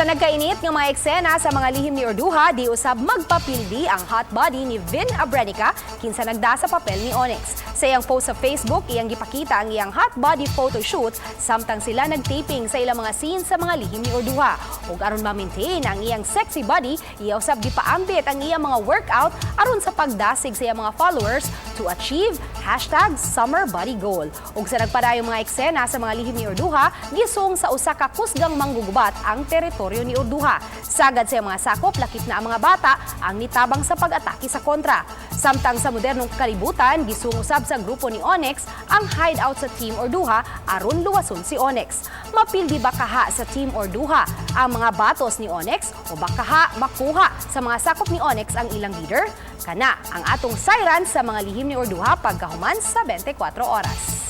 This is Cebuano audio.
Sa nagkainit nga mga eksena sa Mga Lihim ni Urduja, di usab magpapildi ang hot body ni Vin Abrenica, kinsa nagda sa papel ni Onyx. Sa iyang post sa Facebook, iyang gipakita ang iyang hot body photoshoot samtang sila nagtaping sa ilang mga scenes sa Mga Lihim ni Urduja. Ug aron ma-maintain ang iyang sexy body, iya usab gipaambit ang iyang mga workout aron sa pagdasig sa iyang mga followers to achieve #SummerBodyGoal. Ug sa nagpadayong mga eksena sa Mga Lihim ni Urduja, gisung sa usa ka kusgang manggugubat ang teritoryo ni Urduja. Sagad sa iyang mga sakop, lakip na ang mga bata ang nitabang sa pag-atake sa kontra. Samtang sa modernong kalibutan, gisung usab sa grupo ni Onyx ang hideout sa Team Urduja aron luwason si Onyx. Mapildi ba kaha sa Team Urduja ang mga batos ni Onyx o bakaha makuha sa mga sakop ni Onyx ang ilang leader? Kana ang atong sayran sa Mga Lihim ni Urduja pagkahuman sa 24 Oras.